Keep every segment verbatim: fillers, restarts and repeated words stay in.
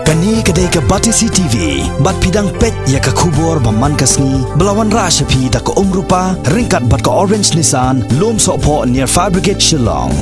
Kane ka dei ka Batesi T V, bad phi dang peit ïa ka khubor ba man ka sngi, ba la wanrah sha phi da ka Umrupa, ryngkat bad ka Orange Nissan, Lumsohphoh near Fire Brigade Shillong.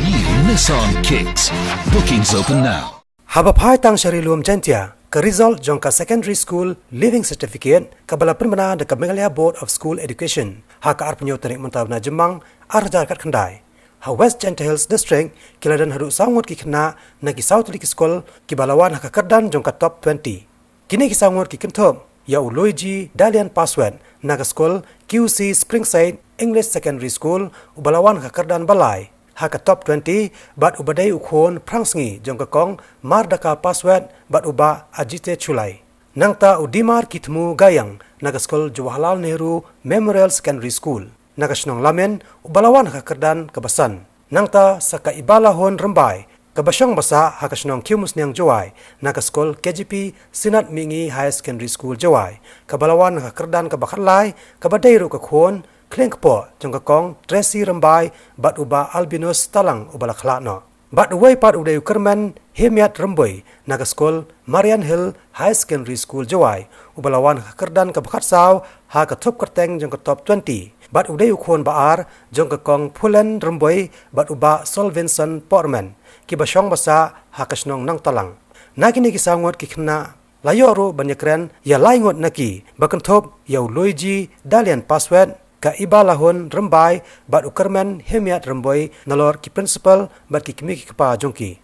New Nissan Kicks. Bookings open now. Haba phai tang sha Ri Lum Jaintia, ka result jong ka Secondary School Leaving Certificate, kaba la pynbna da ka Meghalaya Board of School Education, ha ka arphew tarik mynta u bnai Jymmang, ar hajar khatkhyndai. Ha West Jaintia Hills District, ki la don haduh saw ngut ki khynnah, na ki saw tylli ki skul, kiba la wan ha ka kyrdan jong ka top twenty. Kine ki saw ngut ki kynthup ïa u Luigi Dalian Paswet, na ka skul Q C Springside English Secondary School, uba la wan ha ka kyrdan ba lai ha ka top twenty, bad uba dei u khun phrangsngi jong ka kong Mardaka Paswet bad u bah Ajite Chulai. Nangta u Dimar Kithmu Gayang, na ka skul Jawaharlal Nehru Memorial Secondary School, na ka shnong Lamen, uba la wan ha ka kyrdan kaba san. Nangta sa ka Ibalahun Rymbai, kaba shong ba sah ha ka shnong Khiewmusniang Jowai, na ka skul K J P Synod Mihngi Higher Secondary School Jowai, kaba la wan ha ka kyrdan kaba khatlai, kaba dei ruh ka khun khlieng kpoh jong ka kong Tracy Rymbai bad u bah Albinus Talang, uba la khlad noh. Bad uwei pat u dei u Kyrmen Hemiat Rymbui, na ka skul Marian Hill Higher Secondary School Jowai, uba la wan ha ka kyrdan kaba khatsaw ha ka thup kyrteng jong ka top twenty. Bad u dei u khun ba ar jong ka kong Phulen Rymbui bad u bah Solvinson Pormen, kiba shong ba sah ha ka shnong Nongtalang. Na kine ki saw ngut ki khynnah, la ïoh ruh ban ïakren ïa lai ngut na ki, ba kynthup ïa u Luigi Dalian Paswet, ka Ibalahun Rymbai bad u Kyrmen Hemiat Rymbui, nalor ki principal bad ki kmie ki kpa jong ki.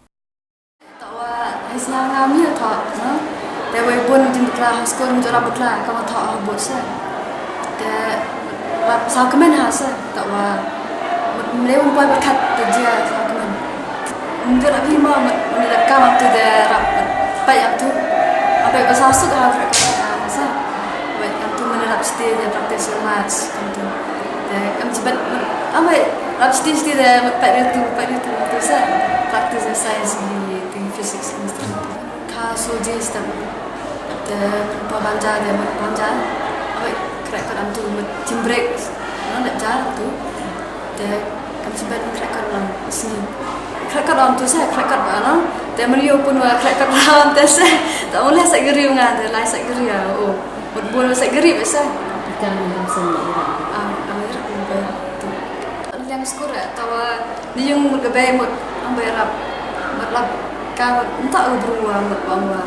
Te wa hei sñiaw nga mih thoh, no? Te wei bun jin bakla ha skul, mjora bakla, ka ma thoh ha bot se. Te rap saw kmen ha se, te wa mut mle un poi berkat te jia saw kmen. Mjora bi ma mut mut rap ka ma tu de rap mut pai am tu. Apa ba saw suk ha berkat ha se. Wei am tu mut rap chiti de practice match am tu. Te kam chibet am wei rap chiti chiti de mut pai de tu pai de tu tu se. Practice science di. Physics chemistry. Ka su je step. Te pa banja de mut banja. Awe crack kat am tu mut gym break. No ne ja tu. Te kam sibet crack kat am sini. Crack kat am tu sa crack kat ba no. Te mut yo pun wa crack kat am te sa. Ta ole sa geri nga te lai sa geri ya. Oh. Mut bun sa geri sa. Kan sam. Ah, am tu. Liang skur ta wa Ni yung mut ka bei mut ang bei rap mut rap ka mut nta u bru wa mut wa wa.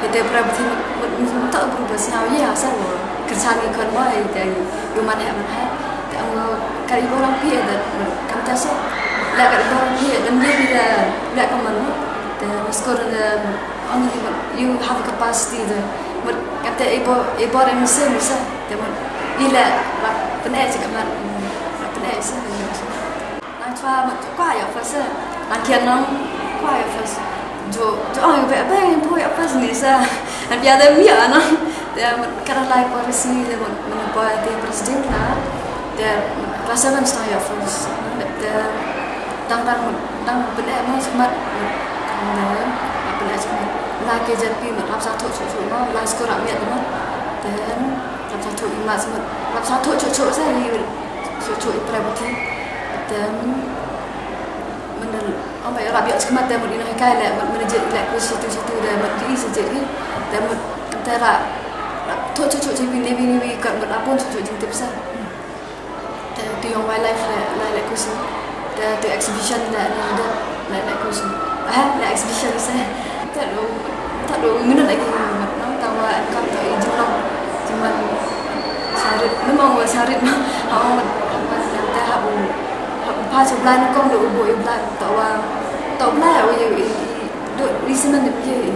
Hete pra bthi mut mut nta u bru ba sñiaw ye ha sa wa. Kyrchan ngi khon wa hete yu man he man he. Te ang wa ka i borang pi da mut kam ta so. La ka i borang pi da ni bi da la ka man mut. Te muskor da ang ni mut you have a capacity da mut kam te i bo i bo rem se mut sa. Te mut i la rap pene se ka man rap pene se. Nang chwa mut kwa ya first. Nang kian nang kwa ya first. Jo jo ang be be po ya first ni sa. An pia de mi ya nang. Te mut ka lai kwa first ni de mut mut kwa te president la. Te class seven sta ya first. Te dang dang mut dang pele mo semat. Pele semat. La K J P mut rap sa thok thok thok mo la skor ram ya mo. Te rap sa thok i mas mut rap sa thok thok thok sa ni. Chuh chuh i private. Te mendel ambai rap yak chemat te mut ina hikai le mut manager le ku situ situ de mut di situ di. Te mut te ra tu chuh chuh chewi newi newi kat mut apun chuh chuh jingtip sa. Te tu yong wildlife le le le ku si. Te tu exhibition le ni de le le ku si. Ah le exhibition sa. Te lo Tado minot lagi minot no tawa kam to i jinglong cuman sarit memang wa sarit ma hawa mat mat yang ta habu habu pa sebelah nukong do ubo i belah tawa tawa belah ya i do i semen de ye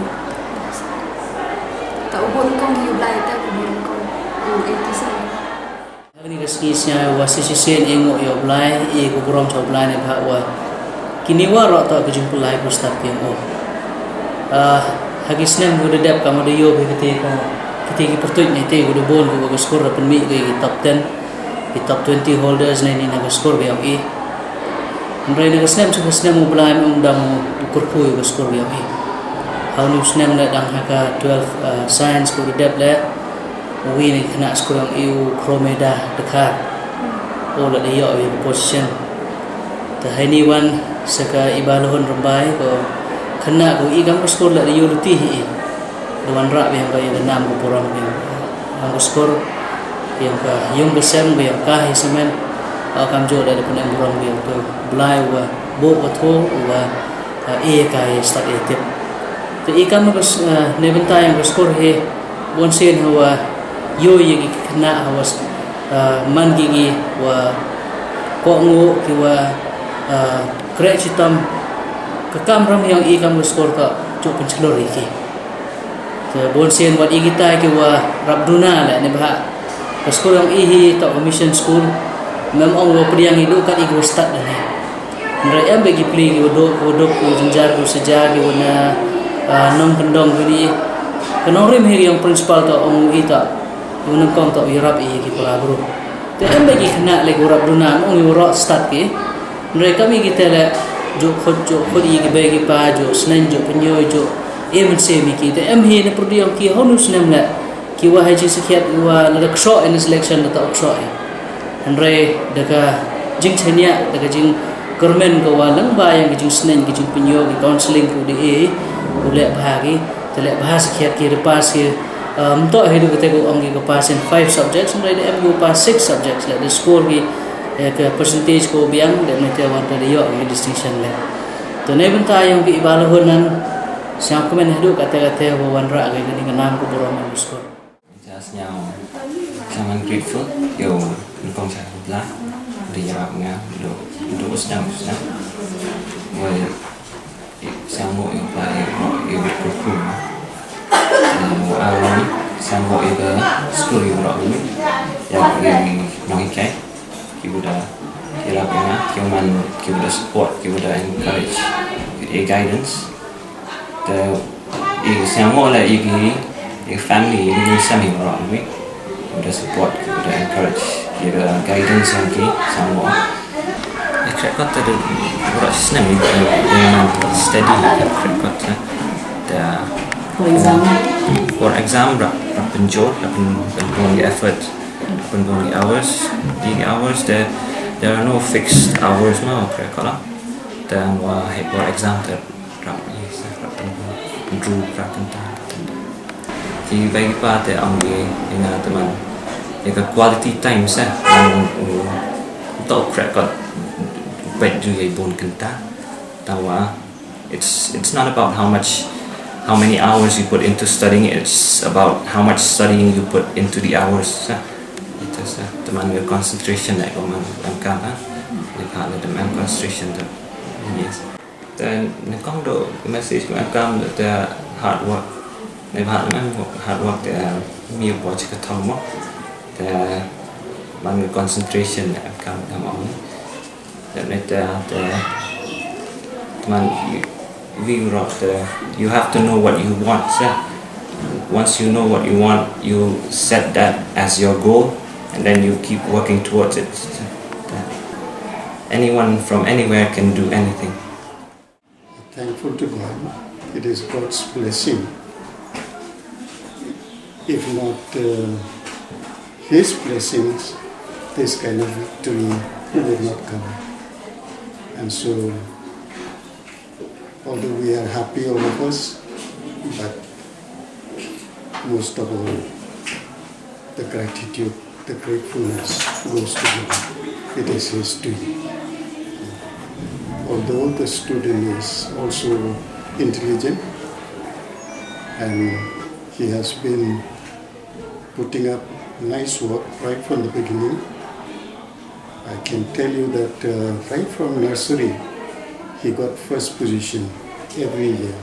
ta ubo nukong i belah ta ubo nukong u i ti semen. Kane ka sngi sñiaw wa shisien i nguh ïa u Blai, i ku burom cha u Blai ne bha wa kine wa rok to ka jingpynlait ku stad ki ong. Ah, ha ki snem ku da dep ka ma da ïoh ki kate ka kate ki pyrtuit ne te ku da bun ku ka score da pynmih ki top ten, ki top twenty holders ne ni na ka score ka ong i. Hynrei na ka snem cha ka snem u Blai um dang u kyrkhu ïa ka score ka ong i. Ha u snem le dang ha ka twelve, ah, science ku da dep le Uwi na ki khynnah skul ong i u Kromeda Dkhar. U la dei ïoh ïa ka position. Te ha ini wan sa ka i Ba Lahun Rymbai ko Kane ka i kam ka skur la da ïoh luti hi i. Da wanrah biang ka ïa ka nam ka burom biang. Kam ka skur, biang ka ïung ka sem, biang ka hi semen. Ka kam jooh da da pynang burom biang tu. Blai wa, bo wa tho, wa, eh, e ka i stad e tip. Te i kam ka s-, eh, ne bynta ïa ka skur hi, bon sien hawa, ïoh ïa ki khynnah hawa, eh, man ki ki wa, kohnguh ki wa, eh, kreh chitom, ka kam ram ïa i kam ka skur ka jooh pynchlur ïa ki. Te bon sien wat i kita ki wa rap duna le ne bah. Ka skur ïa i hi toh ka mission school. Mem ong wa pdiang i du kat i ki wa stad ne. Hynrei em ba ki pli ki wa duk, ki wa duk, ki wa jynjar, ki wa saja, ki wa na, ah, nongkyndong ki ni. Ka nongrim hi ïa u principal toh ong i toh. Ki wa nyngkong toh i rap i ki para bru. Te em ba ki khynnah le ki wa rap duna ong i wa roh stad ki. Hynrei kam i kita le, jooh khot, jooh khot i ki bei ki pa, jooh sneng, jooh pynïoh, jooh, eh, mynsiem i ki. Te em hi na pyrdi ong ki, honu snem le, ki wa ha jingsakhiat, ki wa lada kshoh, eh, na selection lada kshoh, eh. Hynrei, da ka jingchaniah, da ka jingkyrmen ka wa lang ba ïa ki jingsneng, ki jingpynïoh, ki counseling, ki u di, eh, u leh bha ki, te leh bha sakhiat ki, da pass ki, um, toh hi du kata ka ong ki ka pass in five subjects, hynrei da em ki u pass six subjects, le da score ki, eh, ka percentage ko biang, da mete wan ta da ïoh ki distinction le. To ne bynta ïong ki iba la hun nan, sngap kmen haduh kate kate ko wanrah ki kani ka nam ko burom ko score. Ja sngap, sngap grateful, ïa u nyngkong sha u Blai, da ïarap nga, du, du sdang, sdang. Wei, Sngewbha ïa u Blai ïa u, ïa u kyrkhu. Sngewbha ïa u, sngewbha ïa u skul ïa u, ïa u nonghikai. Ki ba da ïarap ïa nga, ki ba man, ki ba da support, ki ba da encourage, ki ba da guidance. Te i sngewbha la ïa ki, ïa ki family, ïa ki jingsem ïa u, ïa u da support, ïa u da encourage, ïa u da guidance ïa ki, sngewbha. Ïa, khreh kot te da, baroh snem ïa, ïa, ïa, steady, ïa, khreh kot te. Te, for exam. For exam, rap, rap pynjot, rap pyn, pynbun ïa effort, rap pynbun ïa hours, ïa hours te, there are no fixed hours, no, khreh kot la. Te, wa, hey, for exam te, rap ïa sa, rap pyn-, pynru, rap pynta, pynta. Ki bai ki pa te ong ïa, ïa nga te man. Ïa ka quality time sa, man u, u, to khreh kot, peit ju ïa bun kynta. Tawa, it's, it's not about how much, how many hours you put into studying, it's about how much studying you put into the hours sa. Ita sa, te man ïa concentration na ko man em kam ha. Ïa ka le te man concentration te. Yes. Te nyngkong da message ko em kam te hard work. Neibhah lem hard work te, um, mi u poi chi ka thong mo. Te man ka concentration em kam te mo. Te ne te, te man wi rok te, you have to know what you want, yeah. Once you know what you want, you set that as your goal, and then you keep working towards it. Anyone from anywhere can do anything. Thankful to God. It is God's blessing. If not, uh, His blessings, this kind of victory would not come. And so, although we are happy, all of us, but most of all, the gratitude, the gratefulness goes to him. It is his doing. Although the student is also intelligent and he has been putting up nice work right from the beginning, I can tell you that, uh, right from nursery, he got first position every year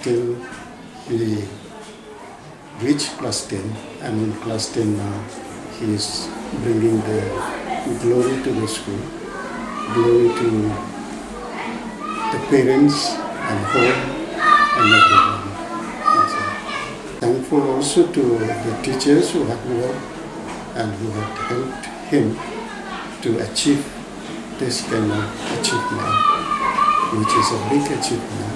till he reached class ten, and in class ten now, he is bringing the glory to the school, glory to the parents and home and everyone. And so, thankful also to the teachers who had worked and who had helped him to achieve this kind of achievement, which is a big achievement.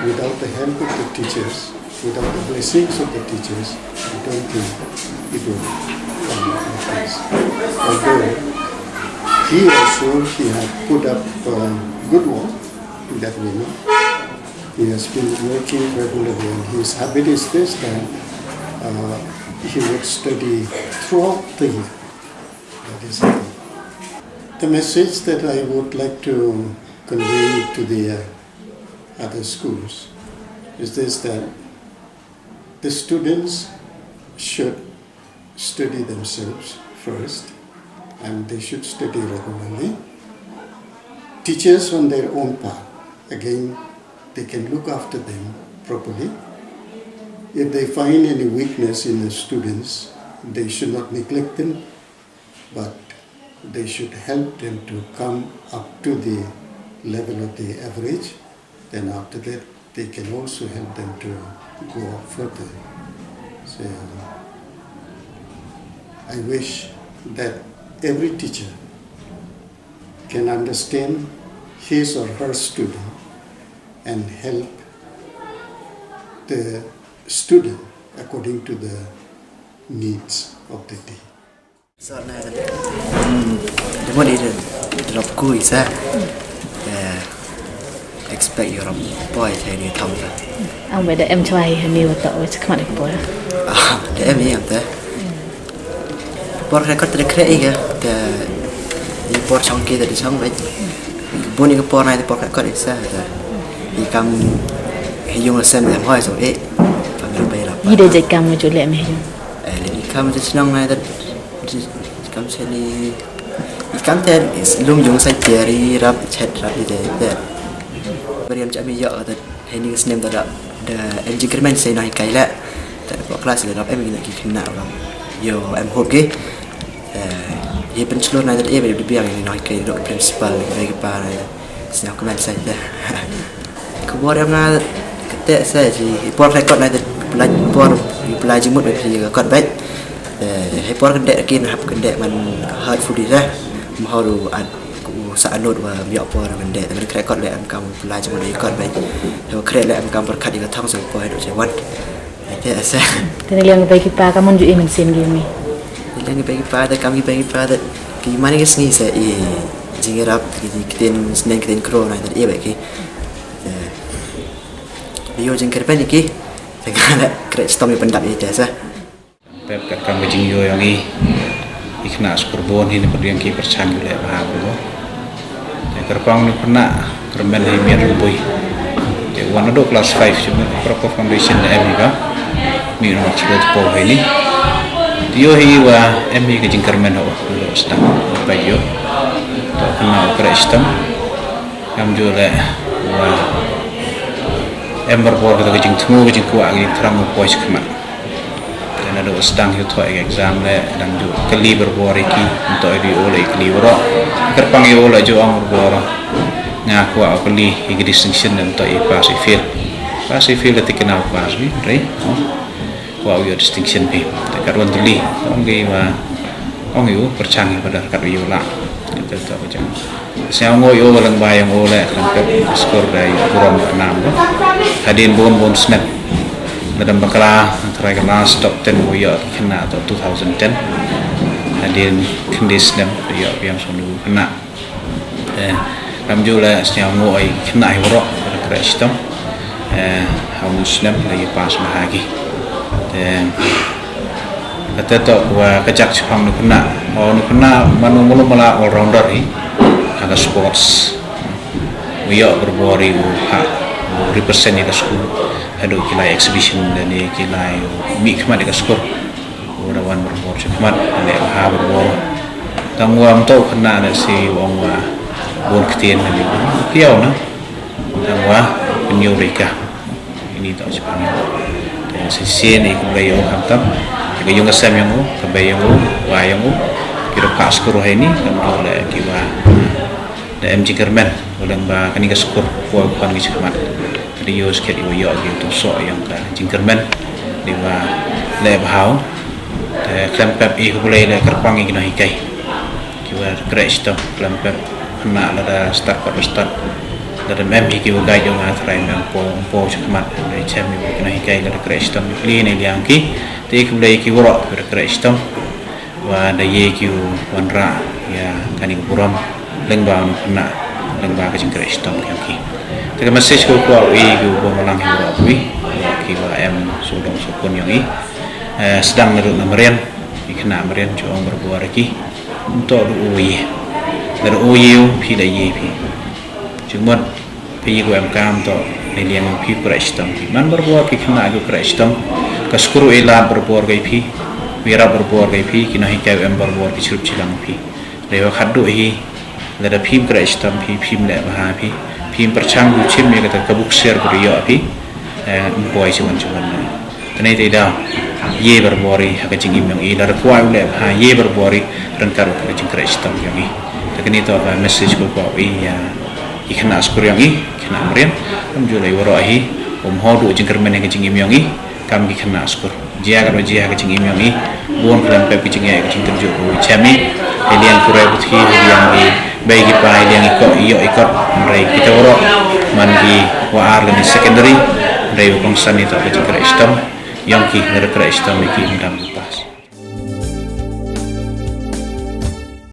Without the help of the teachers, without the blessings of the teachers, I don't think it would come like this. Although he also, he had put up, uh, good work that we know. He has been working regularly, and his habit is this, that uh, he would study throughout the year. That is the thing. The message that I would like to convey to the uh, other schools is this, that the students should study themselves first, and they should study regularly. Teachers, on their own part, again, they can look after them properly. If they find any weakness in the students, they should not neglect them, but they should help them to come up to the level of the average. Then after that, they can also help them to go up further. So I wish that every teacher can understand his or her student and help the student according to the needs of the day. So na ka, hmm, da mo ni da drop ku isa. Eh, expect ïoh ram poi sa ni thong sa. Ang ba da em chwa hi ha mi wa to wa chakmat ko. Ah, da em hi am te. Por record te kre i ga te. I por chong ki da di chong ba. Bun i ka por na i por record isa te. I kam hi yung sem em hoi so e. Kam ru ba i rap. I da jai kam ju le em hi yung. Eh, le i kam ju chnong na i da. Kam seli. I kam te lum yung sa tiari rap chat rap i te te. Bari am chami yo te. Heni snem da da. Da em jingkyrmen sa na i kai le. Te ko class le rap em ni ki kena rap. Yo em hope ki. Eh, ye pen chlur na da e ba biang ni na i kai do principal ni kai pa. Sñiaw kmen sa te. Khubor ïa nga kata sa ji, i por record na te, pynlait por, i pynlait jingmut ba phi ka kot bait. Eh, i por kynde kin hap kynde man hurtful di da. Mhaw ru at ku sa anut wa miak por kynde, te kre kot le am kam pynlait jingmut i kot bait. Te kre le am kam pyrkhat i ka thong sa por do che wan. Te sa. Te ni liang bai ki pa ka mon ju i men sin gi mi. Ni liang bai ki pa te kam ki bai ki pa te ki mane ki sngi sa i jingirap ki ktien sneng ktien kro na te i bai ki. Eh, ïoh jingkyrpad ïa ki. Tang la kre stom ïa pyndap ïa te sa. Pep kat kam ka jingïoh ïa ngi. I khynnah skur bun hi ne pyrdiang ki pyrchang ïa leh bha bro. Te kyrpang ni khynnah kyrmen hi miat rubui. Te wan ado class five shu miat proper foundation da em hi ba. Mi no mak shu po hi ni. Te ïoh hi wa em hi ka jingkyrmen ho. Lo stang. Ba ïoh. To khynnah kre stom. Kam ju leh wa em barabor kata ka jingthmu ka jingkwah ka jingthrang u poi sha khmat. Te naduh sdang ïa u thoh ïa ka exam leh dang ju kylli barabor ïa ki, nto ïa u leh kylli baroh. Kyrpang ïa u leh ju ong barabor. Nga kwah u kylli ïa ka distinction, nto ïa pass ïa fail. Pass ïa fail leh te kynmaw pass wi, right? Kwah u ïoh distinction phi. Te kat wan tylli ong ki ba ong ïa u pyrchang ïa ba da kat ïa u lah. Te to ka jong. Sñiaw nguh ïa u lyngba ïa u leh khlem pep skur da ïa u burom da nam ba. Hadien bun bun snem. Lada ym bakla, trai ka last top ten u ïoh ki khynnah to two thousand ten. Hadien khyndai snem ïoh biang sngewnu khynnah. Te kam ju leh sñiaw nguh ïa ki khynnah hi baroh, kre shitom. Eh, ha u snem la ïa pass bha ki. Te kata to wa ka jak chipang nu khynnah. Wa nu khynnah manu manu mala all rounder hi. Ha ka sports. U ïoh barabor ïa u ha u represent ïa ka skul. Haduh ki lai exhibition lane ki lai mih khmat ïa ka skul. U da wan barabor sha khmat, leh bha barabor. Tang wa mynta u khynnah lehse u ong wa bun ktien lane u piaw na. Tang wa pynïoh rika. Ini tang sha khmat. Te shisien i khublei ïa u khamtam. Ka yung ka sem yong u, ka bei yong u, wa yong u. Ki ruh ka skur ha ini, kam ruh leh ki wa. Da em jingkyrmen, u leng ba kani ka skur, poi u khon ki sha khmat. Ka dei ïoh skhet ïoh ïoh ki tu sok ïong ka jingkyrmen. Dei ba leh bha u. Te khlem pep i khublei leh kyrpang i ki nonghikai. Ki wa kre shitom khlem pep khynnah lada stad kot ba stad. Lada mem hi ki wa guide ïong nga trai mem po po sha khmat. Dei chem i ki nonghikai lada kre shitom i pli ne liang ki. Te i khublei ki waroh ki wa kre shitom. Wa da ïa ki u wanrah ïa kani ka burom lyngba u khynnah lyngba ka jingkhreh shitom ka ïong ki. Ka message ko kwah u ai ïa u bym lang hi u rap wi. Ki wa em sngewdong sngewkun ïong i. Eh, sdang na ruh na Marian. Ki khynnah Marian jong barabor ki. Nto du u ïa. Da u ïa u phi da ïa phi. Jingmut phi ïa ko em kam to. Ni liang phi khreh shitom phi. Man barabor ki khynnah ko khreh shitom. Ka skul u ai lad barabor ka ïa phi. Wi rap barabor ka ïa phi. Ki nonghikai u em barabor ki chirup chilang phi. Dei wa khadduh hi. Lada phim khreh shitom phi, phim leh bha phi, phim pyrshang du chim ïa kata ka buk ser ka ïoh phi. Eh, ym kwai chi wan chi wan. Kane te da. Ïa barabor i ha ka jingim ïong i, lada kwah u leh bha ïa barabor i, ryngkat wa ka jingkhreh shitom ïong i. Te kane to ka message ko kwah u ai ïa ki khynnah skur ïong i, khynnah Marian. Ym ju lei waroh hi. Ym hoi du jingkyrmen ïa ka jingim ïong i. Kam ki khynnah skur. Jia ka ro jia ka jingim ïong i. Bun khlem pep ki jingeh ka jingtynjuh ka jingchem i. Hei liang kurai puthi, hei liang i. Bei ki pa, hei liang i kok, i ïoh i kot. Hynrei kita waroh. Man ki wa ar lane secondary. Hynrei wa kongsan i to ka jingkhreh shitom. Ïong ki, hynrei khreh shitom i ki ym dang pass.